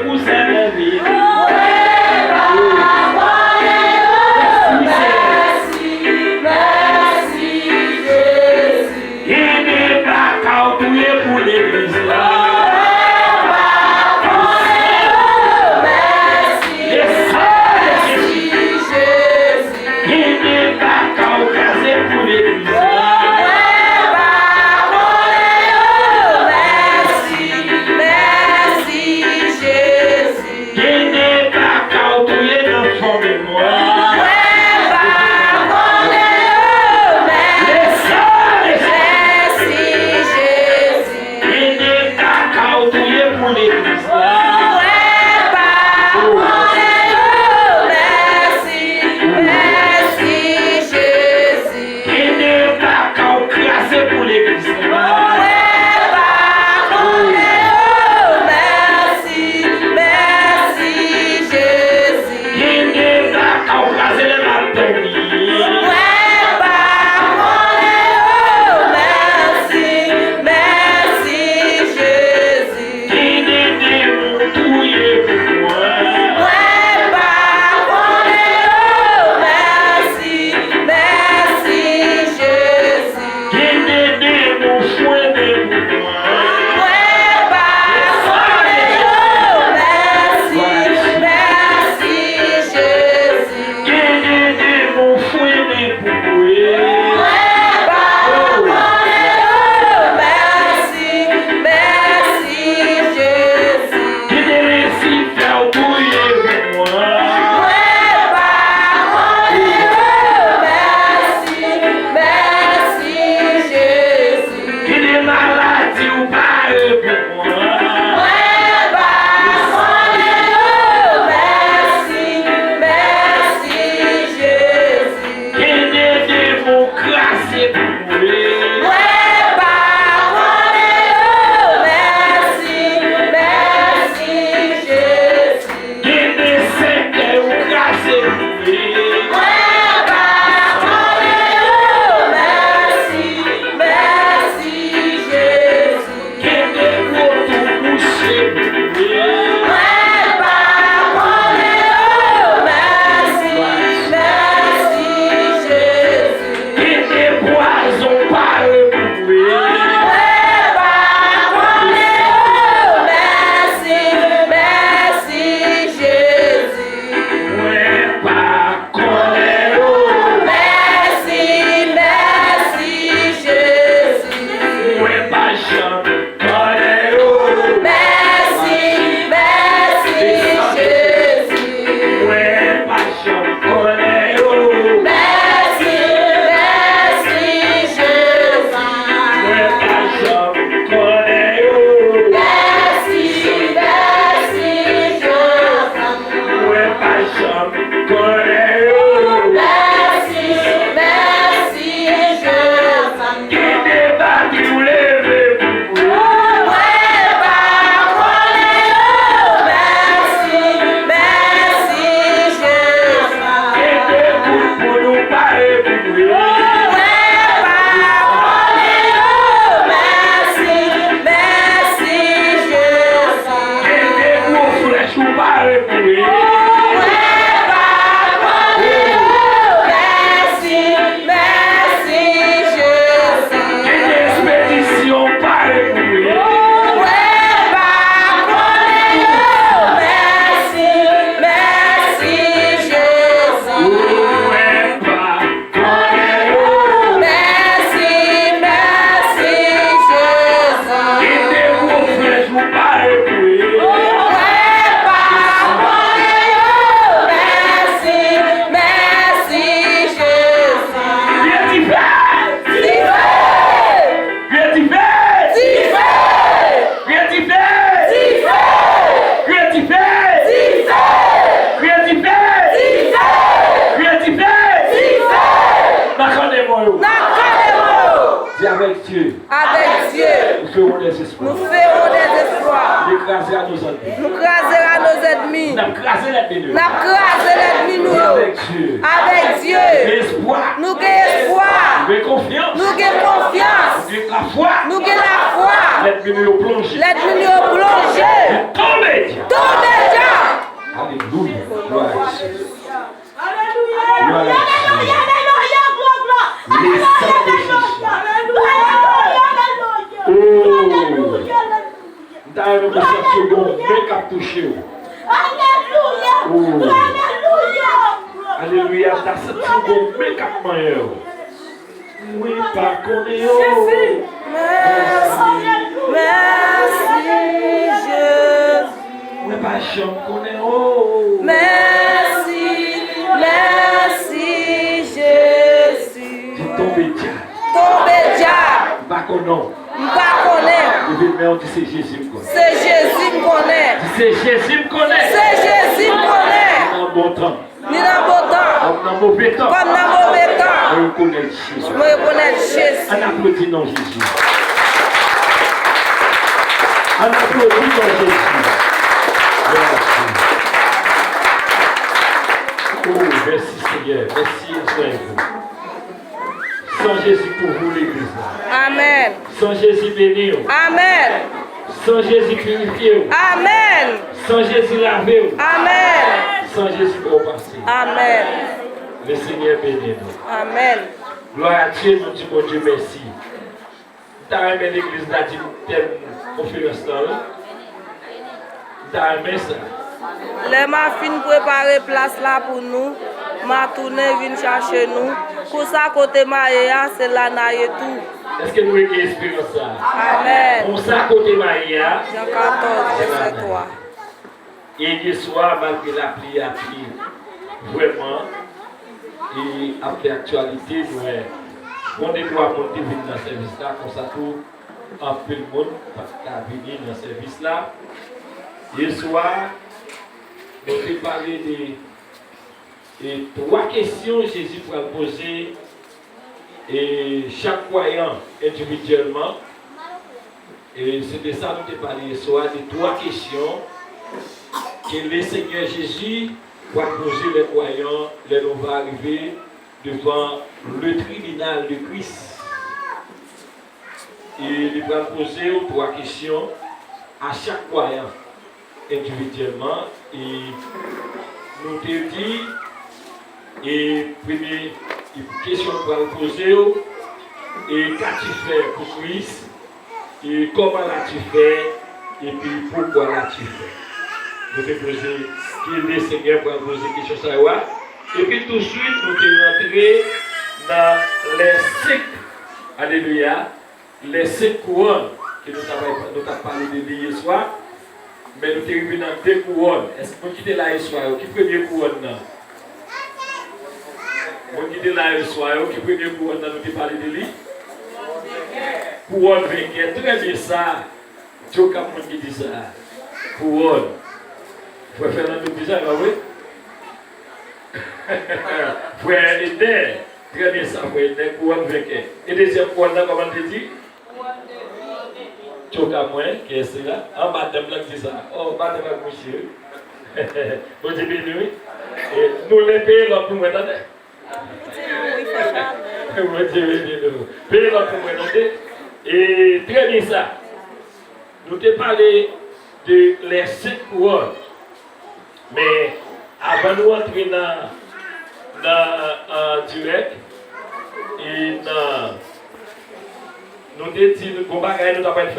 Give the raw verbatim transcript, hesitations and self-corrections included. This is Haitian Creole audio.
Pou sèl vi. Mèsi, Seyè. Ede baka w touye pou legliz la. E san de Jezi. Ede baka w kraze pou legliz la. Mwen pa konnen yo. Mèsi, mèsi, Jezi. Ede baka w touye nan fon memwa. Mwen pa konnen yo. Mèsi, mèsi, Jezi. Ede baka w touye pou legliz la. Mwen pa konnen yo. Mèsi, mèsi, Jezi. Ede baka w kraze pou legliz la. Mwen pa konnen yo. Mèsi, mèsi, Jezi. Ede baka w kraze lè m ap dòmi. Mwen pa konnen yo. Mèsi, mèsi, Jezi. Ede demon touye pou mwen. Mwen pa konnen yo. Mèsi, mèsi, Jezi. Ede demon fwennen pou mwen. Mwen pa konnen yo. Mèsi, mèsi, Jezi. Ede demon fwennen pou mwen. Mwen pa konnen yo. Mèsi, mèsi, Jezi. Ede Lisifè touye pou mwen. Mwen pa konnen yo. Mèsi, mèsi, Jezi. Ede maladi w pare pou mwen. Mwen pa konnen yo. Mèsi, mèsi, Jezi. Ede demon kraze pou mwen. Mwen pa konnen yo. Mèsi, mèsi, Jezi. Ede sèkèy ou kraze pou mwen. Mwen pa konnen yo. Mèsi, mèsi, Jezi. Ede gwo tou bouche pou mwen. Mwen pa konnen yo. Mèsi, mèsi, Jezi. Ede pwazon pare pou mwen. Mwen pa konnen yo. Mèsi, mèsi, Jezi. Mwen pa konnen yo. Mèsi, mèsi, Jezi. Mwen pa janm konnen yo. Mèsi, mèsi, Jezi. Mwen pa janm konnen yo. Mèsi, mèsi, Jezi. Mwen pa janm konnen yo. Mèsi, mèsi, Jezi. Mwen pa janm konnen yo. Mèsi, mèsi, Jezi. Kite bati w leve pou mwen. Mwen pa konnen yo. Mèsi, mèsi, Jezi. Kite kout poud ou pare pou mwen. Mwen pa konnen yo. Mèsi, mèsi, Jezi. Kite gwo flèch ou pare pou mwen. Mwen pa konnen yo. Mèsi, mèsi, Jezi. Kite ekspedisyon pare pou mwen. Mwen pa konnen yo. Mèsi, mèsi, Jezi. Mwen pa konnen yo. Mèsi, mèsi, Jezi. Kite gwo flèch ou pare pou yo. Mwen pa konnen yo. Mèsi, mèsi, Jezi. Kite dife. Dife. Kite dife. Dife. Kite dife. Dife. Kite dife. Dife. Kite dife. Dife. Kite dife. Dife. Nan kan demon yo. Nan kan demon yo. Di avèk Dye. Avèk Dye. Nous ferons des exploits. Nous ferons des exploits. Nous écrasons nos ennemis. Nou kraze ra nos ennemis. N ap kraze lènmi nou yo. N ap kraze lènmi nou yo. Avèk Dye. Avèk Dye. Nou gen espwa. Nou gen espwa. Nou gen konfyans. Nou gen konfyans. Nou gen lafwa. Nou gen lafwa. Lènmi nou yo plonje. Lènmi nou yo plonje. Tonbe. Tonbe. Santi w gen yon men k ap touche w. Alelouya! Oh. Alelouya! Alelouya, ta santi w gen yon men k ap manyen w. Mwen pa konnen yo. Jezi! Mèsi, mèsi, Jezi. Mwen pa janm konnen yo. Mèsi, mèsi, Jezi. Di tonbe dyab. Tonbe dyab. M pa konnen w. M pa konnen. Leve men w, di se Jezi m konnen. Se Jezi m konnen. Di se Jezi m konnen. Se Jezi m konnen. Li nan bon tan. Li nan bon tan. Kòm nan move tan. Kòm nan move tan. Mwen rekonèt Jezi. Mwen rekonèt Jezi. Ann aplodi non Jezi. Ann aplodi non Jezi. Mèsi. Oh, mèsi Senyè. Mèsi Senyè. San Jezi kouvri w legliz la. Amèn. San Jezi beni w. Amèn. San Jezi pirifye w. Amèn. San Jezi lave w. Amèn. San Jezi fè w pase. Amèn. Le Senyè beni nou. Amèn. Glwa a Dye, nou di Bondye mèsi. M ta renmen legliz la di m tèm konferans lan, wi. M ta renmen sa. Lè m a fin prepare plas la pou nou, m a tounen vin chache nou. Konsa kote m a ye a, se la n a ye tou. Èske nou rete esperans sa a? Amèn. Konsa kote m a ye a. Jan katòz, vèsè twa. E yè swa, malgre lapli a te vrèman e ap fè aktyalite, nou wè yon de twa moun te vin nan sèvis la, konsa tou anpil moun pa t ka vini nan sèvis la. Yè swa, nou te pale de e twa kesyon Jezi pral poze e chak kwayan endividyèlman. E se de sa nou te pale yè swa, de twa kesyon ke le Senyè Jezi pral poze lè kwayan, lè nou va rive devan le tribinal de Kris. E li pral poze w twa kesyon a chak kwayan endividyèlman. E nou te di, e premye kesyon l pral poze w, e qu'as-tu fait pour Christ? E comment l'as-tu fait? Epi pourquoi l'as-tu fait? Nou te poze, ke le Senyè pral poze kesyon sa yo a. Epi touswit, nou te rantre nan les cinq. Alelouya. Les cinq couronnes ke nou t ap, nou t ap pale de li yè swa, men nou te rive nan de kouwòn. Èske moun ki te la yè swa yo, ki premye kouwòn nan? Moun ki te la yè swa yo, ki premye kouwòn nan nou te pale de li? Kouwòn venkè. Trè byen sa. Djokap moun ki di sa. Kouwòn. Frè Fernando di sa, pa vre? Frè Edè. Trè byen sa, frè Edè. Kouwòn venkè. E dezyèm kouwòn nan, kòman l te di? Tchoka mwen, kiyès se la? Ah, madanm lan ki di sa. Oh, madanm ak mesye, wi. Bondye beni, wi. E nou le peye lòt pou mwen, tande. Bondye beni nou. Peye lòt pou mwen, tande. E trè byen sa. Nou te pale de les cinq couronnes. Men, avan nou antre nan, nan, an dirèk, e nan, nou te di, gon bagay nou ta pral fè.